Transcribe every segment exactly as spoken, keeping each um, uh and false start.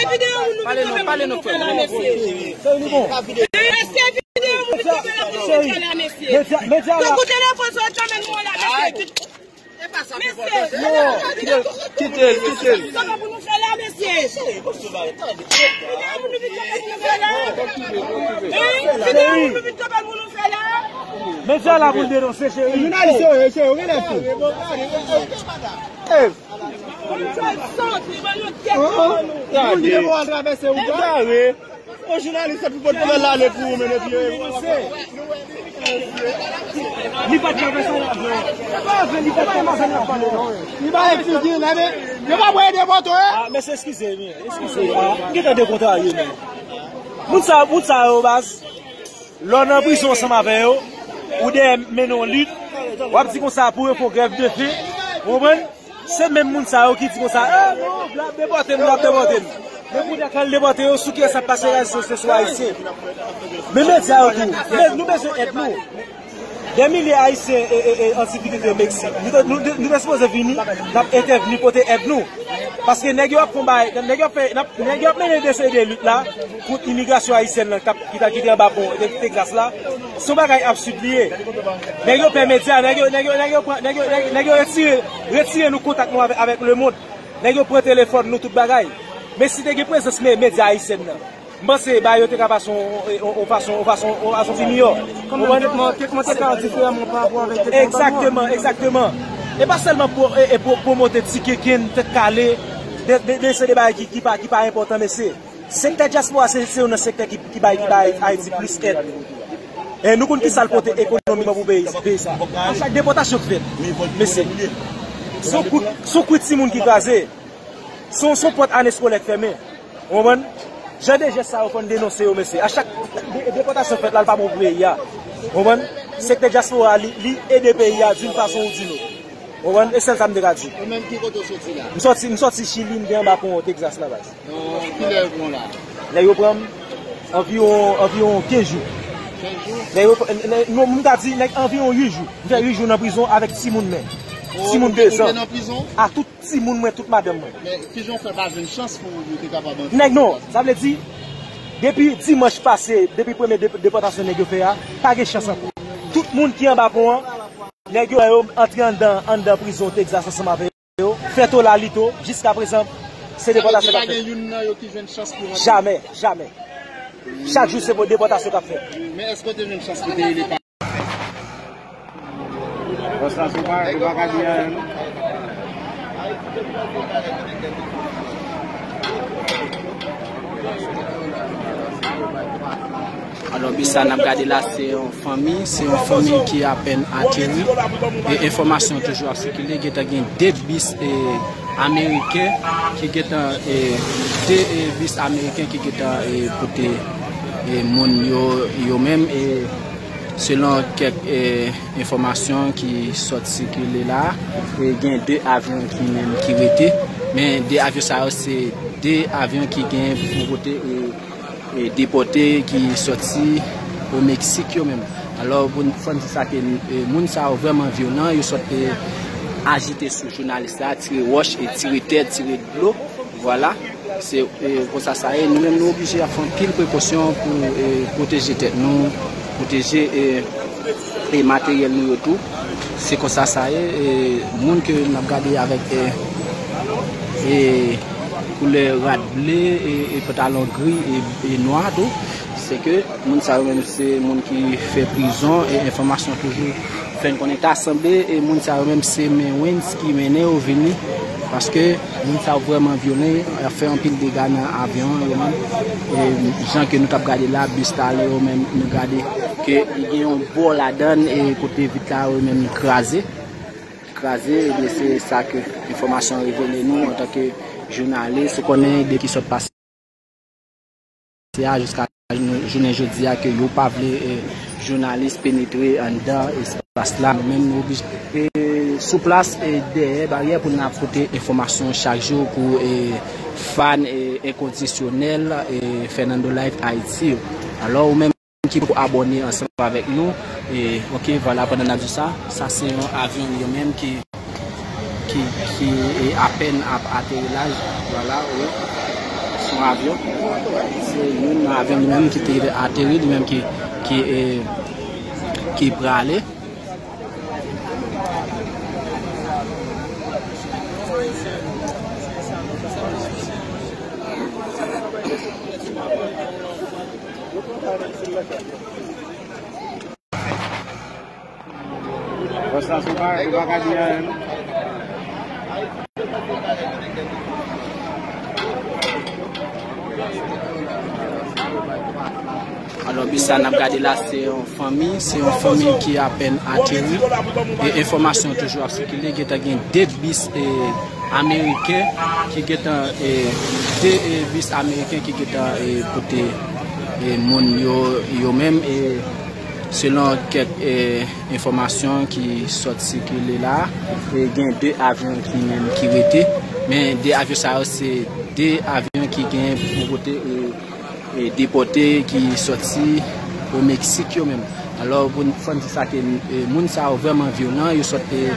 Pale nou, pale nou, frè. Èske videyo moun ki fè la, mesye? Medya, medya la. Tankou telefòn sa w t ap mennen mwen la, mesye. Mesye. Non, kite l, kite l, kite l. Sa pou nou fè la, mesye? Videyo moun nou vin kanpe pou nou fè la? Hein? Videyo moun nou vin kanpe pou nou fè la? Medya la pou l denonse, cheri. Jounalis yo, cheri, ou genlè fou. Moun yo santi, ban yo tèt, ban nou. Moun yo travèse wout la. Yon jounalis se pou pot nouvèl la ale pou ou menm epi yo. Li pa t travèse la vre. Li pa t travèse la pale non. Li pa yon figi la men. Yo pa voye de moto hein. Ah, mesye eskize m, eskize. Ah, m gentan dekontrarye men. Moun sa, moun sa yo baz. Lè w nan prizon ansanm avè yo, ou dèyè mennen yon lit, w ap di konsa pou yo fè yon grèv de fen. Ou konprann? Se menm moun sa yo ki di konsa, eh non, l ap depòte m, l ap depòte m. Men kounye a k al depòte yo, sou kiyès ap pase rezo sosyo? Sou Ayisyen. Men medya yo tou, men nou bezwen èd nou. Dè milye Ayisyen e, e, e, an difikilte Meksik. Nou te, nou, te- nou te sipoze vini, n ap entèvni pote èd nou. Paske nèg yo ap fon bay, nèg yo ap fè, n ap, nèg yo ap mennen de seri de lit la kont imigrasyon ayisyèn nan k ap, ki ta, ki te anba pon Te- Texas la. Se yon bagay absid li ye. Nèg yo pè medya, nèg yo, nèg yo, nèg yo pran, nèg yo, nèg, nèg yo retire, retire nou kontak nou avè- avèk lemonn. Nèg yo pran telefòn nou, tout bagay. Men si te gen prezans me- medya ayisyèn nan, m panse bagay yo te ka pase yon, yon, yon fason, yon fason, yon fason ki miyò. Kòman, kòman te ka diferan pa rapò avèk te kontan nou an? Egzakteman, egzakteman. E pa sèlman pou, e, e pou pwomote ti kenken, tèt kale, de, de, de, se de bagay ki, ki pa, ki pa enpòtan, mesye. Sektè dyaspora se, se youn nan sektè ki, ki bay, ki bay Ayiti plis èd. E nou konn ki sa l pote ekonomikman pou peyi, peyi sa. A chak depòtasyon k fèt, mesye, se yon kout, se yon kout timoun ki kraze. Se yon, se yon pòt ane eskolè k fèmen. Ou konprann? Jan de jès sa yo fò n denonse yo, mesye. A chak de- depòtasyon fèt la, l pa bon pou peyi a. Ou konprann? Sektè dyaspora a, li, li ede peyi a d'une façon ou d'une autre. Ou konprann? E sèl sa m te ka di. Ou menm ki kote w soti la? M soti, m soti Chili, m te anba pon Texas la baz. Ki lè yo pran w la? Lè yo pran m, anviwon, anviwon kenz jou. Kenz jou? Lè yo, lè- non, m ka di, nèg anviwon uit jou. M fè uit jou nan prizon avèk timoun men. Timoun de zan. Ou te nan prizon? A tout timoun mwen, tout madanm mwen. Men kijan w fè pa jwenn chans pou yo te kapab antre? Nèg non, sa vle di, depi dimanch pase, depi premye dep- depòtasyon nèg yo fè a, pa gen chans ankò. Tout moun ki anba pon an, nèg yo, yo antre anndan, anndan prizon Texas ansanm avè yo, fè tolalito, jiskaprezan, se depòtasyon k ap fèt. Sa vle di pa gen youn nan yo ki jwenn chans pou rantre? Jamè, jamè. Chak jou se pou depòtasyon k ap fèt. Men èske w te jwenn chans pou te rele pa- Konstans, ou pa, ou pa ka di anyen, non. Alò, bis sa n ap gade la, se yon fanmi, se yon fanmi ki apèn ateri. E enfòmasyon toujou ap sikile, gentan gen de bis, e, ameriken ki gentan, e, de, e, bis ameriken ki gentan, e, pote, e, moun yo, yo menm, e, selon kèk, e, enfòmasyon ki sòt sikile la, e, gen de avyon ki menm ki rete, men de avyon sa yo se de avyon ki gen pou pote, e, e, depòte ki sòti o Meksik yo menm. Alò, pou n, fò n di sa ke, e, moun sa yo vrèman vyolan, yo sòt, e, ajite sou jounalis la, tire wòch e tire tè, tire dlo. Vwala, se, e, konsa sa ye. Nou menm, nou oblije ap fè anpil prekosyon pou, e, pwoteje tèt nou, pwoteje, e, e materyèl nou yo tou. Se konsa sa ye. E, moun ke n ap gade avèk, e, e, koulè rad ble e, e pantalon gri e, e nwa tou, se ke moun sa yo menm se moun ki fè prizon e enfòmasyon toujou fè n konnen ta sanble e moun sa yo menm se men Wens ki mennen yo vini paske moun sa yo vrèman vyolan, y ap fè anpil dega nan avyon an yo menm. E jan ke nou t ap gade la, bis talè yo menm nou gade ke li gen yon bò ladan l e kote vit la yo menm li kraze. Kraze, ebyen se sa ke enfòmasyon revele nou antanke jounalis. Ou konnen de ki sot pase a jiska jounen jodi a ke yo pa vle, e, jounalis penetre anndan espas la. Nou menm nou oblije, e, sou plas, e, dèyè baryè pou n ap pote enfòmasyon chak jou pou, e, fan, e, enkondisyonèl, e, Fernando Live Haïti yo. Alò ou menm ki poko abòne ansanm avèk nou. E, ok, vwala, pandan n ap di sa, sa se yon avyon li menm ki, ki, ki, e, apèn ap aterilaj, vwala, wi. Yon avyon. Se youn nan avyon li menm ki te ateri, li menm ki, ki, e, ki prale. Pòs la, se pa, se pa ka di anyen, non. Alò, bis sa n ap gade la, se yon fanmi, se yon fanmi ki apèn ateri. E enfòmasyon toujou ap sikile, gentan gen de bis, e, ameriken ki gentan, e, de, e, bis ameriken ki gentan, e, pote, e, moun yo, yo menm, e, selon kèk, e, enfòmasyon ki sòt sikile la, e, gen de avyon ki menm ki rete, men de avyon sa yo se de avyon ki gen pou pote, e, e, depòte ki sòti o Meksik yo menm. Alò, pou n, fò n di sa ke, e, moun sa yo vrèman vyolan, yo sòt, e,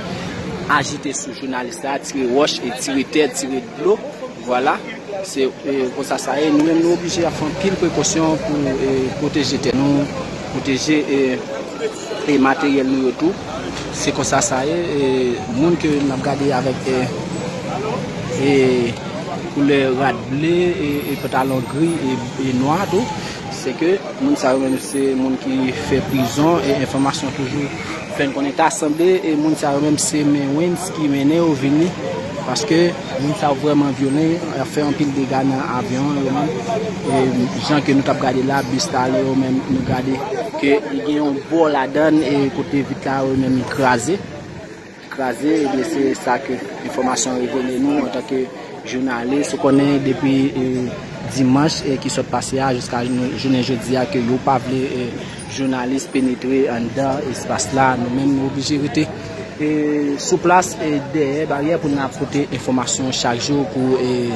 ajite sou jounalis la, tire wòch, e, tire tè, tire dlo. Vwala, se, e, konsa sa ye. Nou menm, nou oblije ap fè anpil prekosyon pou, e, pwoteje tèt nou, pwoteje, e, e materyèl nou yo tou. Se konsa sa ye. E, moun ke n ap gade avèk, e, e, koulè rad ble, e, e pantalon gri, e, e nwa tou, se ke moun sa yo menm se moun ki fè prizon, e enfòmasyon toujou fè n konnen ta sanble, e moun sa yo menm se men Wens ki mennen yo vini, paske moun sa yo vrèman vyolan, y ap fè anpil dega nan avyon an yo menm. E jan ke nou t ap gade la, bis la yo menm, nou gade ke li gen yon bò ladan l, e kote vit la yo menm li kraze. Kraze, ebyen, se sa ke enfòmasyon revele nou antanke jounalis. Ou konnen depi, e, dimanch, e, ki sot pase a jiska nou, jounen jodi a ke yo pa vle, e, jounalis penetre anndan espas la. Nou menm, nou oblije rete, e, sou plas, e, dèyè baryè pou n ap pote enfòmasyon chak jou pou, e,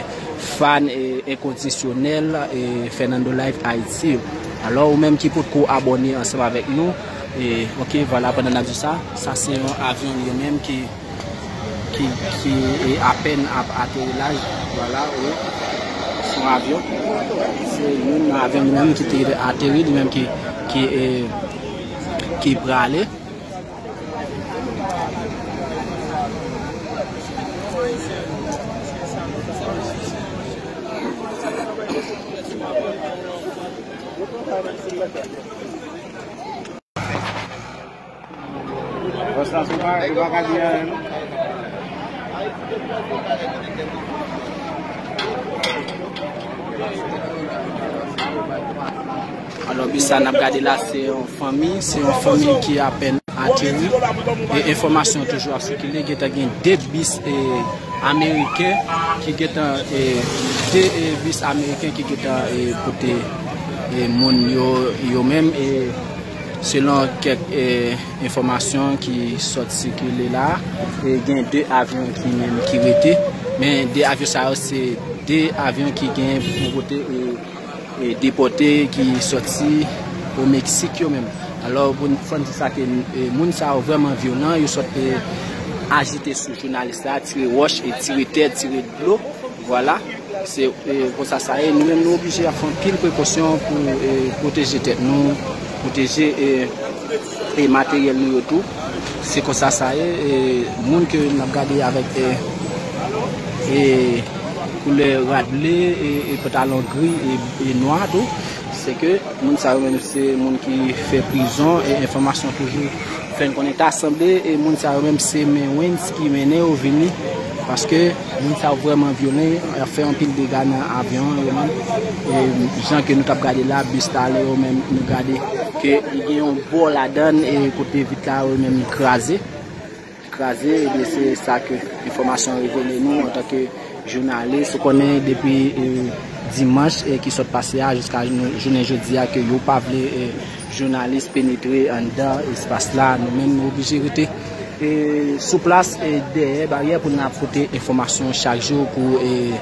fan, e, enkondisyonèl, e, Fernando Live Haïti yo. Alò, ou menm ki potko abòne ansanm avèk nou, e, ok, vwala, pandan n ap di sa, sa se yon avyon li menm ki, ki, ki, e, apèn ap aterilaj, vwala, wi. Se yon avyon. Se youn nan avyon li menm ki te ateri, li menm ki, ki, e, ki prale. Pòs la, se pa, se pa ka di anyen, non. Alò, bis sa n ap gade la, se yon fanmi, se yon fanmi ki apèn ateri. E enfòmasyon toujou ap sikile, gentan gen de bis, e, ameriken ki gentan, e, de, e, bis ameriken ki gentan, e, pote, e, moun yo, yo menm, e, selon kèk, e, enfòmasyon ki sòt sikile la, e, gen de avyon ki menm ki rete, men de avyon sa yo se de avyon ki gen pou pote, e, e, depòte ki sòti o Meksik yo menm. Alò, pou n, fò n di sa ke, e, moun sa yo vrèman vyolan, yo sòt, e, ajite sou jounalis la, tire wòch, e, tire tè, tire dlo. Vwala, se, e, konsa sa ye. Nou menm, nou oblije ap fè anpil prekosyon pou, e, pwoteje tèt nou, pwoteje, e, e materyèl nou yo tou. Se konsa sa ye. E, moun ke n ap gade avèk, e, e, koulè rad ble, e, e pantalon gri, e, e nwa tou, se ke moun sa yo menm se moun ki fè prizon, e enfòmasyon toujou fè n konnen ta sanble, e moun sa yo menm se men Wens ki mennen yo vini, paske moun sa yo vrèman vyolan, y ap fè anpil dega nan avyon an yo menm. E jan ke nou t ap gade la, bis la yo menm, nou gade ke li gen yon bò ladan l, e kote vit la yo menm li kraze. Kraze, ebyen, se sa ke enfòmasyon revele nou antanke jounalis. Ou konnen depi, e, dimanch, e, ki sot pase a jiska nou, jounen jodi a ke yo pa vle, e, jounalis penetre anndan espas la. Nou menm, nou oblije rete, e, sou plas, e, dèyè baryè pou n ap pote enfòmasyon chak jou pou, e,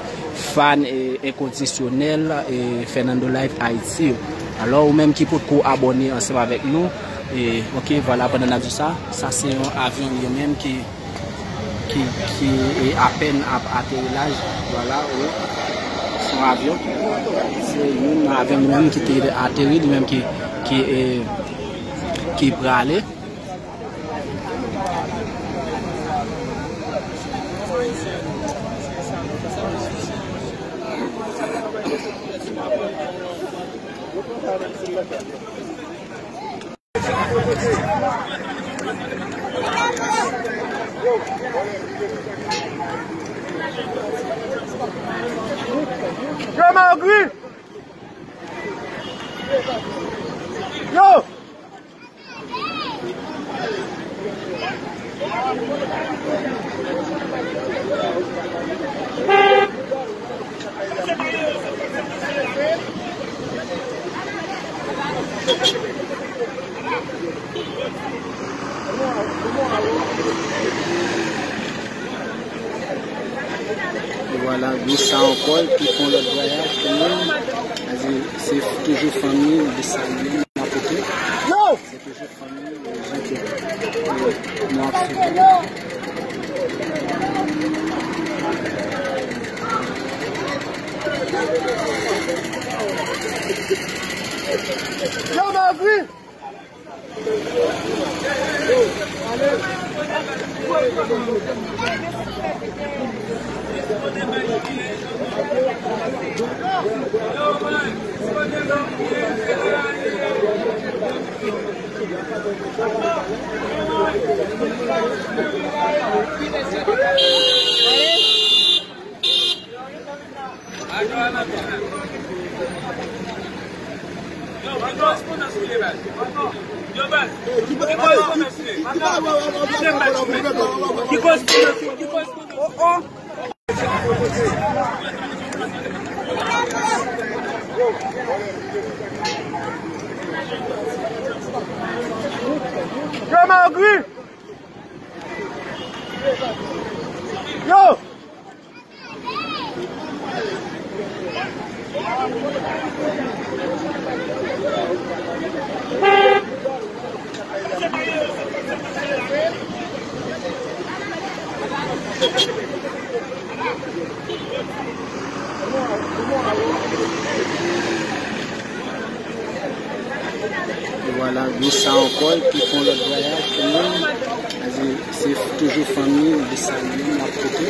fan, e, enkondisyonèl, e, Fernando Live Haïti yo. Alò, ou menm ki potko abòne ansanm avèk nou, e, ok, vwala, pandan n ap di sa, sa se yon avyon li menm ki, ki, ki, e, apèn ap aterilaj, vwala, wi. Yon avyon. Se youn nan avyon li menm ki te ateri, li menm ki, ki, eh, ki prale. Yo, Malgri! Yo! E vwala, gen sa ankò ki fè yon lòt vwayaj kanmenm. Sa di, se toujou fanmi Desalin n ap pote. Se toujou fanmi, eh, Jean Pierre. Eh, nou ap swiv. Yo, Malgri! Yo, Malgri! Yo! E vwala, gen sa ankò ki fè yon lòt vwayaj kanmenm. Sa di, se toujou fanmi Desalin n ap pote.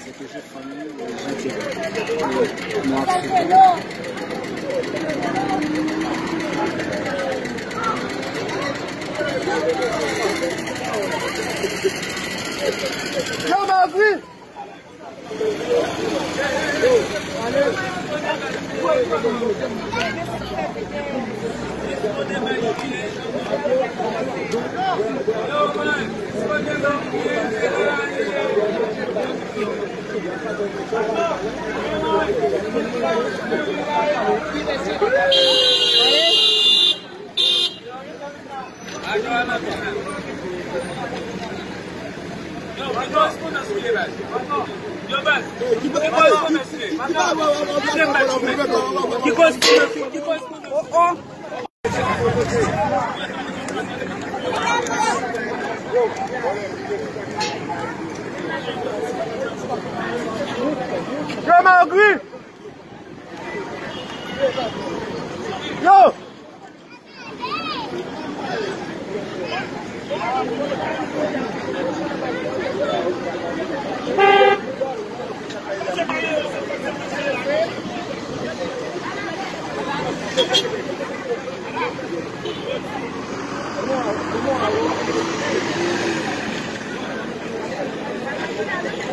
Se toujou fanmi Jean Pierre. Nou ap swiv. Yo, Malgri! Yo, Malgri! Yo!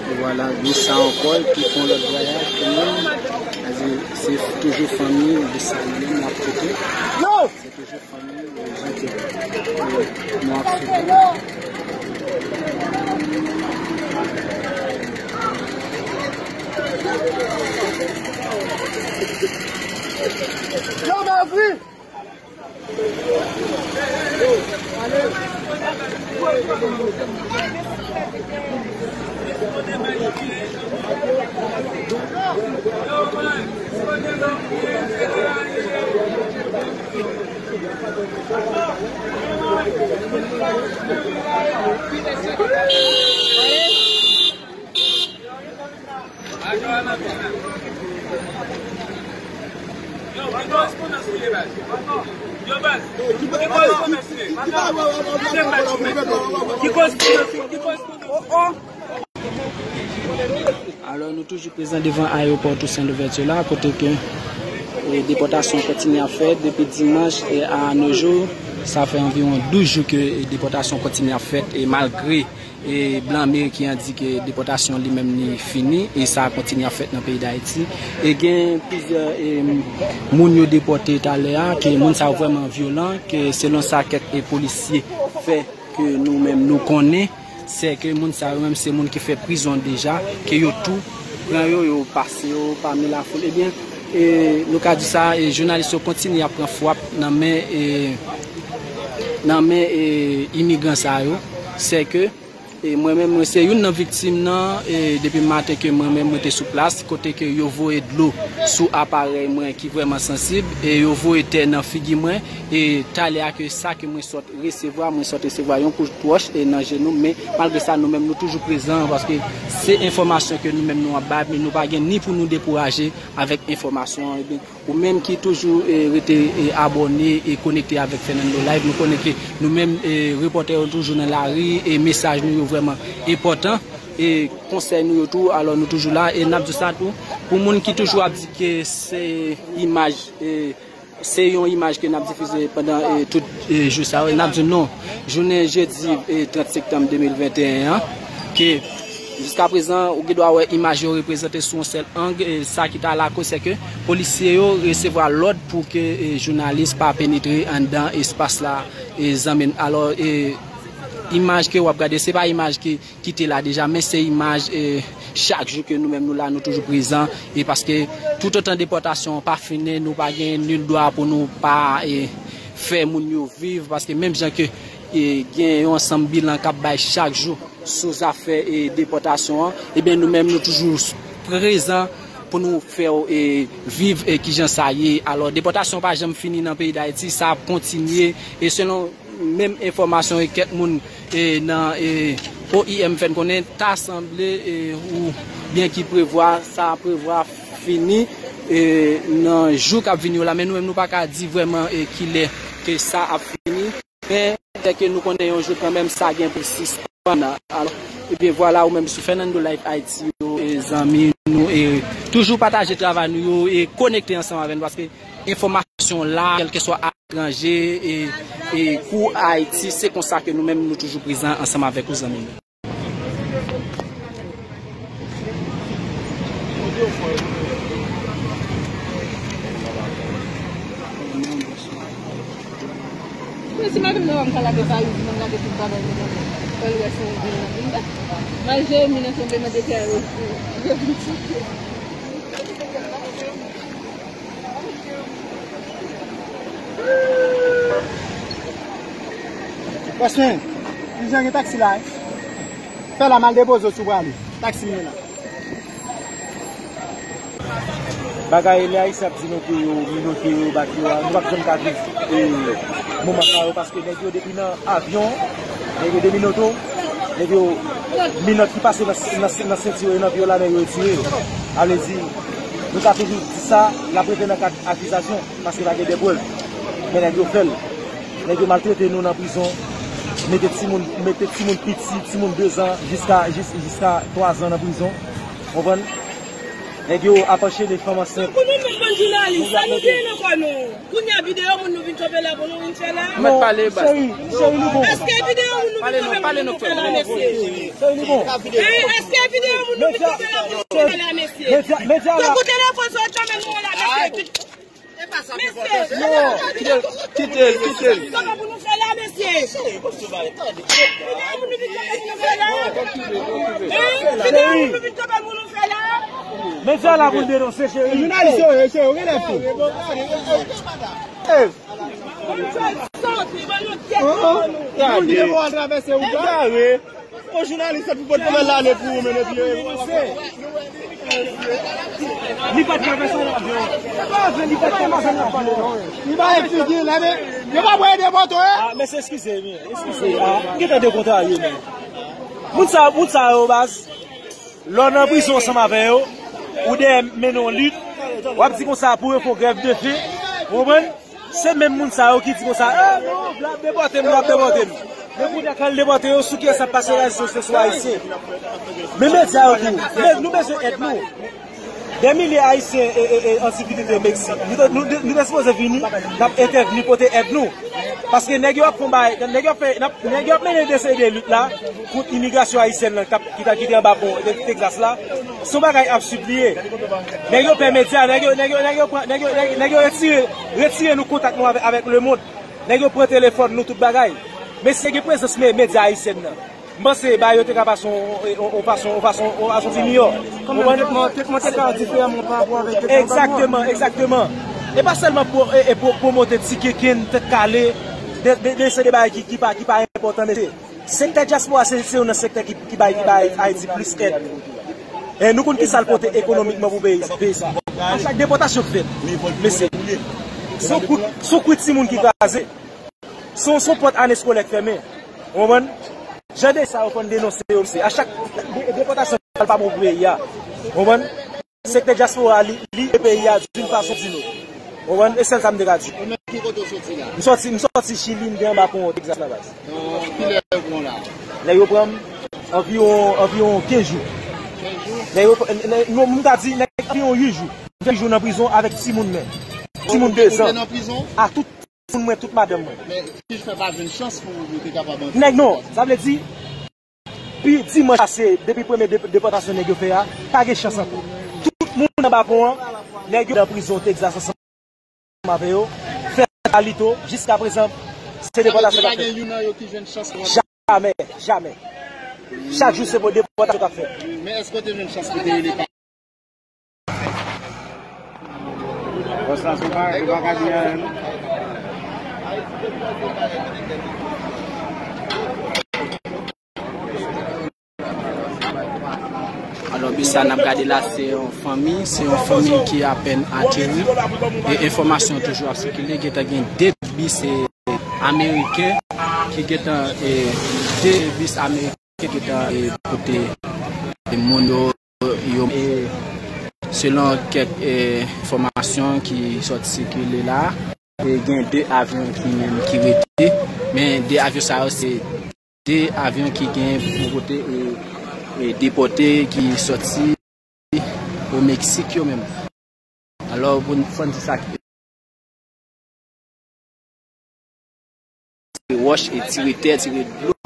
E vwala, gen sa ankò ki fè yon lòt vwayaj kanmenm. Sa di, se toujou fanmi Desalin n ap pote. Se toujou fanmi Jean Pierre. Nou ap swiv. Yo, Malgri! Ki korespondans ou ye, baz? Yo, baz. Ki korespondans ou ye? Ki korespondans ou ye? Ki korespondans ou ye? Alò, nou toujou prezan devan ayewopò Toussaint Louverture la, kote ke, e, depòtasyon kontinye ap fèt depi dimanch e a nos jours. Sa fè anviwon douz jou ke, e, depòtasyon kontinye ap fèt, e malgre, e, blan ameriken an di ke depòtasyon li menm li fini, e sa kontinye ap fèt nan peyi Dayiti. E gen plizyè, e, moun yo depòte talè a, ke moun sa yo vrèman vyolan, ke selon sa kèk, e, polisye fè ke nou menm nou konnen, se ke moun sa yo menm se moun ki fè prizon deja, ke yo tou pran yo, yo pase yo pami lafoul. Ebyen, e, nou ka di sa, e, jounalis yo kontinye ap pran fwap nan men, e, nan men, e, imigran sa yo. Se ke, e, mwen menm, mwen se youn nan viktim nan, e, depi maten ke mwen menm mwen te sou plas, kote ke yo voye dlo sou aparèy mwen ki vrèman sansib, e yo voye tè nan figi mwen, e talè a ke sa ke mwen sot resevwa, mwen sot resevwa yon kout wòch, e, nan jenou m, men malgre sa, nou menm, nou toujou prezan, paske se enfòmasyon ke nou menm nou ap bay, men nou pa gen ni pou nou dekouraje avèk enfòmasyon an. Ebyen, ou menm ki toujou, e, rete, e, abòne e konekte avèk Fernando Live, nou konnen ke nou menm, e, repòtè yo toujou nan lari, e mesaj nou yo vrèman enpòtan, e konsèy nou yo tou, alò nou toujou la, e n ap di sa tou, pou moun ki toujou ap di ke se imaj, e, se yon imaj ke n ap difize pandan, e, tout, e, jou sa yo. N ap di non. Jounen jedi, e, trant septanm de mil venteyen an, ke jiska prezan, ou gen dwa wè imaj yo reprezante sou yon sèl ang, e, sa ki ta lakoz, se ke polisye yo resevwa lòd pou ke, e, jounalis pa penetre anndan espas la, e, zanmi m. Alò, e, imaj ke w ap gade, se pa imaj ki ki te la deja, men se imaj, e, chak jou ke nou menm nou la, nou toujou prezan, e paske toutotan depòtasyon an pa fini, nou pa gen nil dwa pou nou pa, e, fè moun yo viv, paske menm jan ke, e, gen yon ansanm bilan k ap bay chak jou sou zafè, e, depòtasyon an, ebyen nou menm nou toujou s-, prezan pou nou fè w, e, viv, e, kijan sa ye. Alò, depòtasyon pa janm fini nan peyi Dayiti, sa ap kontinye, e selon menm enfòmasyon e kèk moun, e, nan, e, O I M fè n konnen, ta sanble, e, oubyen ki prevwa, sa prevwa fini, e, nan jou k ap vini yo la, men nou menm nou pa ka di vrèman, e, kilè ke sa ap fini, men lè ke nou konnen yon jou kanmenm sa gen pou sispann. Alò, ebyen vwala, ou menm sou Fernando Live Haiti yo, e, zanmi nou, e, toujou pataje travay nou yo, e, konekte ansanm avè n, paske enfòmasyon la, kèlkeswa aletranje, e, e kou Ayiti, se konsa ke nou menm nou toujou prezan ansanm avèk ou, zanmi nou. Men si madanm nan pa m ka lage valiz mwen, lage tout bagay mwen nan men l, fè l wè se yon vil nan vil la. M al jere mi nan tranbleman de tè yo, yo vin tcheke. Weslen, kijan gen taksi la, wi? Fè la, m al depoze w si w prale. Taksi m ye la. Bagay lè Ayisyen ap di nou ke yo minote yo, bat yo a, nou p ap janm ka viv, e, moman sa yo, paske nèg yo depi nan avyon, nèg yo deminote w, nèg yo minòt ki pase nan, nan, nan senti yo e nan pye w la, nèg yo retire yo. A vle di, nou ka toujou di sa, l ap rete nan kad akizasyon, paske pa gen de prèv. Men nèg yo fè l. Nèg yo maltrete nou nan prizon, mete timoun, mete timoun piti, timoun de zan jiska, jis-, jiska twa zan nan prizon. Konprann? Nèg yo ap anchene fanm ansent. Tankou nou menm bann jounalis, sa nou gen nan kò nou. Kounye a videyo moun nou vin kanpe la pou nou vin fè la. Mèt pale bas. Cheri, cheri, li bon. Èske videyo moun nou vin kanpe pou nou fè la, mesye? Cheri, li bon. Èske videyo moun nou vin kanpe la pou nou fè la, mesye? Medya, medya la. Tankou telefòn sa w kanpe nou la, mesye. Mesye, non, kite l, kite l, kite l. Sa pou nou fè la, mesye? Videyo moun nou vin kanpe pou nou fè la? Hein? Videyo moun nou vin kanpe pou nou fè la? Men sa la pou l denonse, cheri. Jounalis yo ye, cheri, ou genlè fou. Moun te bon al travèse wout la. Yon jounalis se pou pot pwomèt lale pou ou menm epi yo evanse. Li pa t ka fè sa nan avyon. Li pa t ka fè sa nan avyon. Li pa figi la, men yo pa pran de moto, eh. Ah, mesye, eskize, men, eskize. Ah, m gentan dekontraye, men. Moun sa, moun sa yo, baz. Lè w nan prizon ansanm avè yo, ou dèyè mennen yon lit, W ap di konsa pou yo fè yon grèv de fen. Ou konprann? Se menm moun sa yo ki di konsa, "Eh, non, y ap depòte m, y ap depòte m." Men kounye a, kan l depòte yo, sou kiyès y ap pase rèzon sosyo ayisyen? Men medya yo tou, men nou bezwen èd nou. Dè milye Ayisyen e, e, e, an difikilte Meksik. Nou te, nou, nou te sipoze vini, n ap entèvni pote èd nou. Paske nèg yo ap fè yon bagay, nèg yo ap fè, n ap, nèg yo ap mennen de seri de lit la kont imigrasyon ayisyèn nan k ap, ki ta, ki te anba pon Te-, Texas la. Se yon bagay absid li ye. Nèg yo pè medya, nèg yo, nèg yo, nèg yo pran, nèg yo, nèg, nèg yo retire, retire nou kontak nou avè-, avèk lemonn. Nèg yo pran telefòn nou, tout bagay. Men si gen prezans me-, medya ayisyèn nan, m panse bagay yo te ka pase yon, yon, yon fason, yon fason, yon fason ti miyò. Kòm tretman, tretman te ka diferan pa rapò avèk tretman pa nou an. Egzakteman, egzakteman. E pa sèlman pou, e, e pou pwomote ti kenken, tèt kale, de, de, de, se de bagay ki, ki pa, ki pa enpòtan, mesye. Sektè dyaspora se, se youn nan sektè ki, ki bay, ki bay Ayiti plis èd. E nou konn ki sa l pote ekonomikman pou peyi, peyi sa. A chak depòtasyon k fèt, mesye, se yon kout, se yon kout timoun ki kraze. Se yon, se yon pòt ane eskolè k fèmen. Ou konprann? Jan de sa yo fò n denonse yo, mesye. A chak de-, depòtasyon k fèt, pa bon pou peyi a. Ou konprann? Sektè dyaspora li, li ede peyi a d'une façon ou d'une autre. Ou konprann? E sèl sa m te ka di. Ou menm ki kote w soti la? M soti, m soti Chili, m te anba pon Texas la baz. Bon, kilè yo pran w la? Nèg yo pran m anviwon, anviwon kenz jou. Kenz jou? Nèg yo, nèg, non, m ka di, nèg anviwon uit jou. Uit jou nan prizon avèk timoun mwen. Timoun de zan. Ou te nan prizon? A tout timoun mwen, tout madanm mwen. Men jij fè pa jwenn chans pou yo te kapab antre. Nèg non, sa vle di, pi dimanch pase, depi premye dep-, depòtasyon nèg yo fè a, pa gen chans ankò. Tout moun anba pon an, nèg yo nan prizon Texas ansanm avè yo, fè Carlito, jiska prezan, se depòtasyon k ap fèt. Sa vle di pa gen youn nan yo ki jwenn chans pou antre? Jamè, jamè. Chak jou se pou depòtasyon k ap fèt. Men èske w te jwenn chans pou te rele pa Konstans, ou pa, ou pa ka di anyen, non? Alò, bis sa n ap gade la, se yon fanmi, se yon fanmi ki apèn ateri. E enfòmasyon toujou ap sikile, gentan gen de bis, e, ameriken ki gentan, e, de bis ameriken ki gentan, e, pote, e, moun yo, yo, e, selon kèk, e, enfòmasyon ki sòti sikile la, e, gen de avyon ki menm ki rete, men de avyon sa yo se de avyon ki gen pou pote, e, e, depòte ki sòti o Meksik yo menm. Alò, pou n, fò n di sa ki tire wòch e tire tè, tire dlo